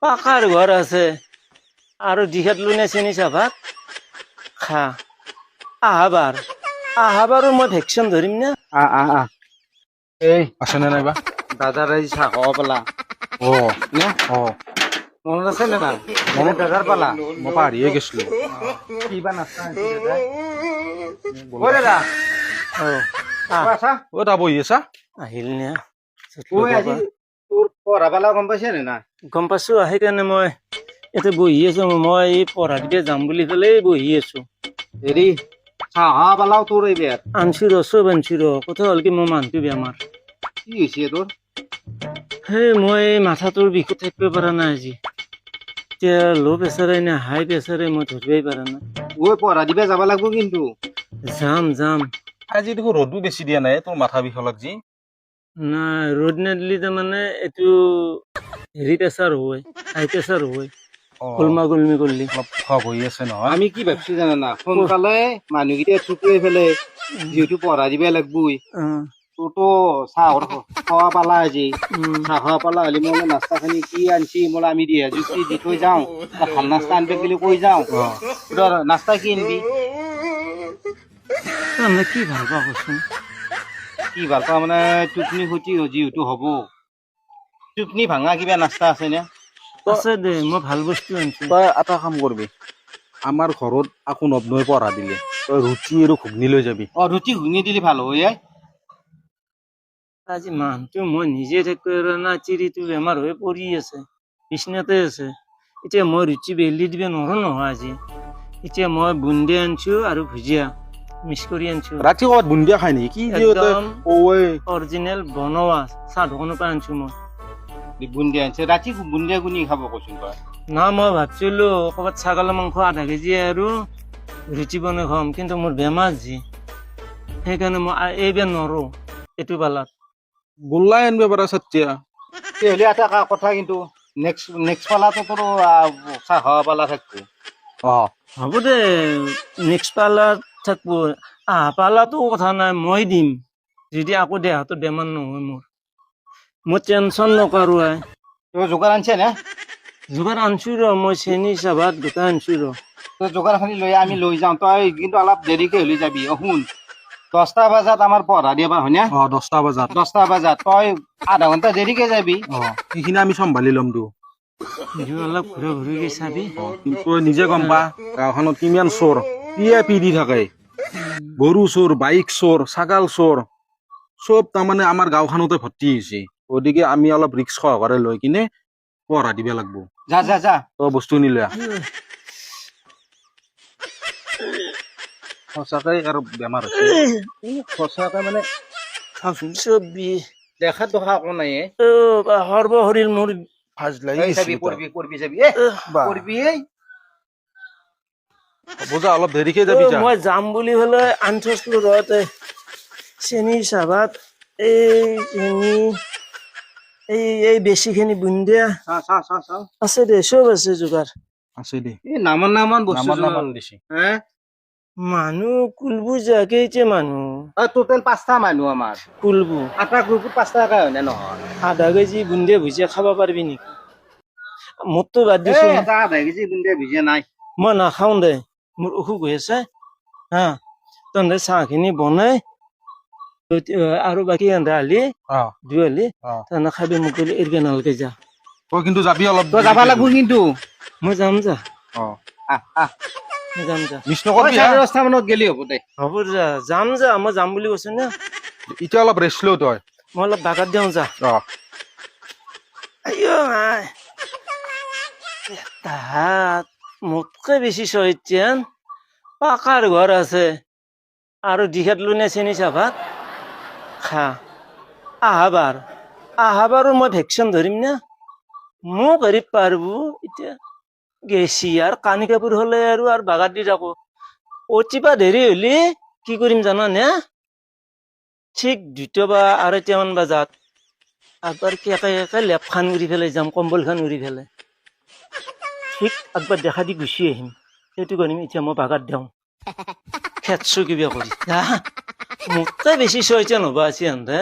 পাকাৰ ঘৰ আছে আৰু দিশাত লোনে চেনি চাহপাত খা। আহাবাৰ আহাবাৰো মই ভেকচন ধৰিম না। আহ আহ আহ, এই। আছেনে নাইবা? দাদাৰ আজি চাহ খাব পালা। অ। নে? অ। মনত আছে নে নাই মনত দাদাৰ পালা? মই পাহৰিয়ে গৈছিলো। কি বা নাস্তা আনিছে দাদা? ঐ দাদা। অ। ঐ, আছা? অ, তা বহি আছা? আহিল নে? ঐ, আজি তোৰ পঢ়া পালা গম পাইছে নে নাই? গম পাইছো, সেইকাৰণে মই ইয়াতে বহি আছো। মই এই পঢ়া দিতে যাম বুলি পেলাই বহি আছো। হেৰি, চাহ খোৱা পালাও তোৰ এইবাৰ। আনছি ৰ, চব আনছি ৰ। কথা হ'ল কি, মোৰ মানুহটো বেমাৰ। কি হৈছে তোৰ? সেই মই মাথাটোৰ বিষত থাকিব পৰা নাই আজি। এতিয়া ল' প্ৰেছাৰে নে হাই প্ৰেছাৰে, মই ধৰিবই পৰা নাই। ঐ, পঢ়া দিবা যাব লাগব কিন্তু। যাম যাম। আজি দেখোন ৰ'দো বেছি দিয়া নাই, তোৰ মাথা বিষ লাগছি? নাই, ৰ'দ নেদিলি তাৰমানে এইটো হেৰি প্ৰেছাৰ হয়, হাই প্ৰেছাৰ হয়। অ। গলমা গলমি কৰিলি। অলপ খোৱা বহি আছে নহয়। আমি কি ভাবছো জানা না? সোনকালে মানুহকেইটা ছুটিয়াই পেলাই, যিহেতু পঢ়া দিবা লাগবই। তোৰতো চাহৰ খোৱা পালা আজি। চাহ খোৱা পালা হ'লে মই বোলো নাস্তা খিনি কি আনছি, মই বোলো আমি দিয়া জুতি দি থৈ যাওঁ, এটা ভাল নাস্তা আনবে বুলি কৈ যাওঁ। তোৰ নাস্তা কি আনবি? তাৰমানে কি ভাল পাওঁ কচোন? কি ভাল পাওঁ মানে, টোপনি ক্ষতি যিহেতু হ'ব, টোপনি ভাঙা কিবা নাস্তা আছে নে? আছে দে, মই ভাল বস্তু আনিছো। তই এটা কাম কৰবি, আমাৰ ঘৰত আকো নবনৈ পঢ়া দিলে তই ৰুটি আৰু ঘুগনি লৈ যাবি। অ, ৰুটি ঘুগনি দিলে ভাল হয় এ। আজি মানুহটো মই নিজে থাকিব পৰা নাই, চিৰিটো বেমাৰ হৈ পৰি আছে, বিচনাতে আছে। এতিয়া মই ৰুটি বেলি দিব নোৱাৰো নহয় আজি। এতিয়া মই বুন্দিয়া আনিছো আৰু ভুজিয়া মিক্স কৰি আনিছো। ৰাতি ক'ৰবাত বুন্দিয়া খাই নেকি কি যে তই? একদম। ঐ। অৰিজিনেল বনোৱা চাহ দোকানৰ পৰা আনিছো মই। বুন্দিয়া আনিছে, ৰাতি বুন্দিয়া গুণি খাব কৈছোন তই? না, মই ভাবছিলো ক'ৰবাত ছাগলৰ মাংস আধা কেজি আৰু ৰুটি বনাই খাম, কিন্তু মোৰ বেমাৰ যি, সেইকাৰণে মই এইবাৰ নৰো এইটো পালাত। গোল্লাই আনিব পাৰা চাতিয়া। তেহ'লে এটা কথা কিন্তু, নেক্সট নেক্সট পালাটো তোৰ চাহ খোৱা পালা থাকিব। অ। হ'ব দে, নেক্সট পালাত থাকব। আহা পালাতো কথা নাই, মই দিম, যদি আকৌ দেহাটো বেমাৰ নহয় মোৰ। মই টেনচন নকৰো আই। তই যোগাৰ আনছে নে? যোগাৰ আনছো ৰ, মই চেনি চাহপাত গোটাই আনছো ৰ। তই যোগাৰখিনি লৈ আমি লৈ যাওঁ, তই কিন্তু অলপ দেৰিকে হ'লে যাবি। অ শুন, 10টা বজাত আমাৰ পঢ়া দিবা হয়নে? অ, 10টা বজাত। 10টা বজাত, তই আধা ঘণ্টা দেৰিকে যাবি। অ, সেইখিনি আমি চম্ভালি ল'মতো। নিজে অলপ ঘূৰা ঘূৰিকে চাবি। অ, কিন্তু তই নিজে গম পা, গাঁওখনত কিমান চোৰ পিয়ে পি দি থাকে। গৰু চোৰ, বাইক চোৰ, ছাগাল চোৰ, চব তাৰমানে আমাৰ গাঁওখনতে ভৰ্তি হৈছে। গতিকে আমি অলপ ৰিক্স সহকাৰে লৈ কিনে পঢ়া দিব লাগব। যা যা যা। তই বস্তু নিলে সঁচাকৈ আৰু বেমাৰ হৈছে। সঁচাকে মানে। চাচোন, চব বিষ। দেখাত দেখা একো নাই এ। অ, সৰ্বশৰীৰ মোৰ। ভাজ লাগি এই চাবি। গৈছে। পৰবি পৰবি, চাবি এ। পৰবি এই। বুজা, অলপ দেৰিকে যাবি, যা। মই যাম বুলি হ'লে আনি থৈছিলো ৰতে চেনি চাহপাত, এই চেনি, এই এই বেছিখিনি বুন্দিয়া। চা চা চা চা। আছে দে, চব আছে যোগাৰ। আছে দে। এই নামান নামান বস্তু। নামান নামান দিছি। হে। মানুহ কুলবু যা, কেইটা মানুহ? টোটেল পাঁচটা মানুহ আমাৰ। কুলবু। এটা গ্ৰুপত পাঁচটাকে হয় নে নহয়? আধা কেজি বুন্দিয়া ভুজিয়া খাব পাৰিবি নেকি? মোৰতো বাদ এই দিছো। এটা আধা কেজি বুন্দিয়া ভিজা নাই। মই নাখাওঁ দে, মোৰ অসুখ হৈ আছে। হা, তহঁতে চাহখিনি বনাই আৰু বাকী এন্ধা আলি দুই আলি। তহঁতে খাবি, মোক কলি এৰিব নালগে, যা। তই কিন্তু যাবি অলপ। তই যাব লাগব কিন্তু। মই যাম যা। অ। আহ আহ। মই যাম যা। মিছ নকৰবি হা। 10:30 মানত গেলি হ'ব দে। হ'ব যা, যাম যা, মই যাম বুলি কৈছো না। এতিয়া অলপ ৰেষ্ট ল তই। মই অলপ বাগাত দিওঁ যা। অ। আইঅ আই, তাহাত মোতকৈ বেছি চহিতেন, পাকাৰ ঘৰ আছে আৰু দিশাত লোনে চেনি চাহপাত খা। আহাবাৰ আহাবাৰো মই ভেকচন ধৰিম না। মোক হেৰি পাৰব এতিয়া গেছি আৰু কানি কাপোৰ হ'লে আৰু আৰু বাগাত দি থাকো। অতিপা দেৰি হ'লে কি কৰিম জানানে? ঠিক 2টা বা 2:30মান বজাত একবাৰ কেকে কেকে লেপখান উৰি পেলাই যাম, কম্বলখন উৰি পেলাই ঠিক একবাৰ দেখা দি গুচি আহিম। সেইটো কৰিম। এতিয়া মই বাগাত দিওঁ, খেদছো কিবা কৰি। মোতকৈ বেছি চয়তান হ'ব আছে সিহঁতে।